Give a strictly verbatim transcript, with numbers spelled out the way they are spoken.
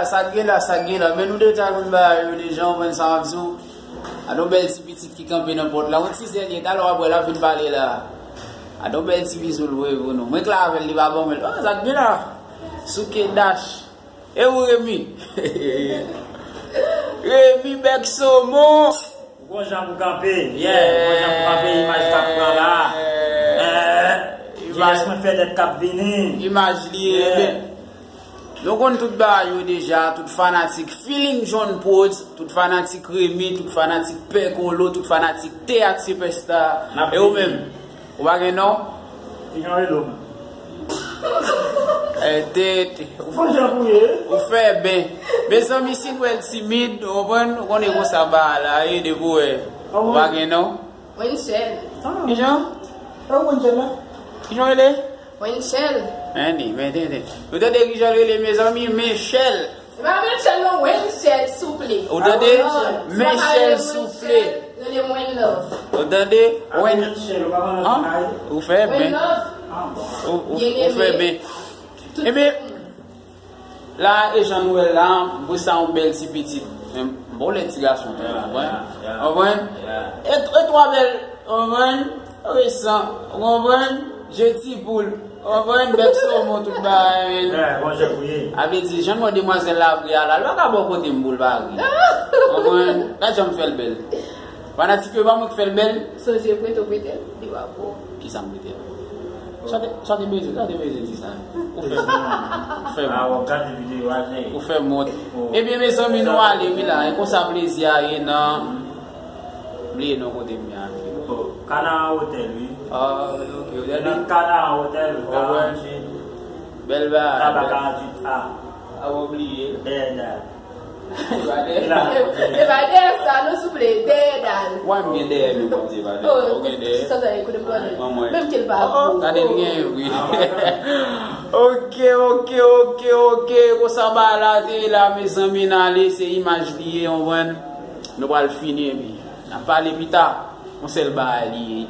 Sa k gen la, sa k gen la. Men nou deja konn bagay yo deja, w konprann sa m ap di w. Gade yon bèl ti pitit ki kanpe nan pòt la. Yon ti zen li ye, talè w ap wè l ap vin pale la. Gade yon bèl ti bizou l voye pou nou. Mwen klè avè l, li pa ban mwen l. Oh, sa k gen la. Souke Dash. E ou, Remy? Remy Bèk Somon. Ou gon jan pou kanpe. Yeah, ou gon jan pou kanpe, imaj k ap pran la. Eh, imaj, jenès mwen fè tèt k ap vini. Imaj li ye, yeah. Men, nou konn tout bagay yo deja, tout fanatik Feeling John Prodz, tout fanatik Remy, tout fanatik Pè Kolo, tout fanatik Teyat Sipèsta. E ou menm? Ou pa gen non? Kijan w rele w menm? Eh, te, te. Ou fè jan pou ye? Ou fè ben. Mezanmi, si n wè l timid, ou konprann, ou konnen konsa bagay la ye, depi w wè. Ou pa gen non? Wenchel. Kijan? E ou Wenchel la? Kijan w rele? Wenchel. Annie, men tenten. Ou tande kijan l rele, mezanmi? Menchel. Se pa Menchel non, Wenchel, souple. Ou tande? Ah, Wenchel. Menchel, souple. Rele mwen love. Ou tande? Ah, Wen- Wenchel, ou pa konn An? Kay? Ou fè Mwen ben. Love. Ah, bon. Ou, ou, Byen ou fè eme. Ben. Tout Ebyen, moun. La, e jan nou wè la, m wè sa yon bèl ti pitit. Men, bon, lè ti gason tou, Yeah, konprann? Yeah, yeah. Konprann? Yeah. E, e twa bèl, konprann? Resan, konprann? Je ti poul, konprann? Bèk somon, tout bagay, men. Yeah, bon, jan pou ye. A vle di, jan nou wè demwazèl la ap ri a la, l pa ka bò kote m pou l pa ri. Konprann? Gad jan m fè l bèl. Fanatik yo, pa mwen k fè l bèl. Sonje prete w prete l, li pa pou ou. Kisa m prete l? Sa te, sa te bezwen, sa te bezwen di sa. Ou fè m, ou fè m. Ah, w ap gade videyo a, se Ou fè m wont. Oh. Ebyen, mezanmi, nou ale, wi, la. E konsa plezi a ye nan. Bliye non kote m ye a. Oh, Canaan Hotel, wi. Ah, ok, ok. Nan Canaan Hotel, Oh, ouais. karanntuit. Bèl bagay. Taba karanntuit A. Ah, ou bliye. Dèyè dal. E pa dèyè sa, non, souple, dèyè dal. Wè, m gen dèyè, men Bondye pa dèyè. Ou gen dèyè? Sa, sa, kote m pran li? Menm ke l pa pou. Gade l gen, wi. Ok, ok, ok, ok. Konsa bagay la te ye la, mezanmi, n ale, se imaj li ye, w konprann? Nou pral fini, epi n ap pale pita. Yon sèl bagay li ye.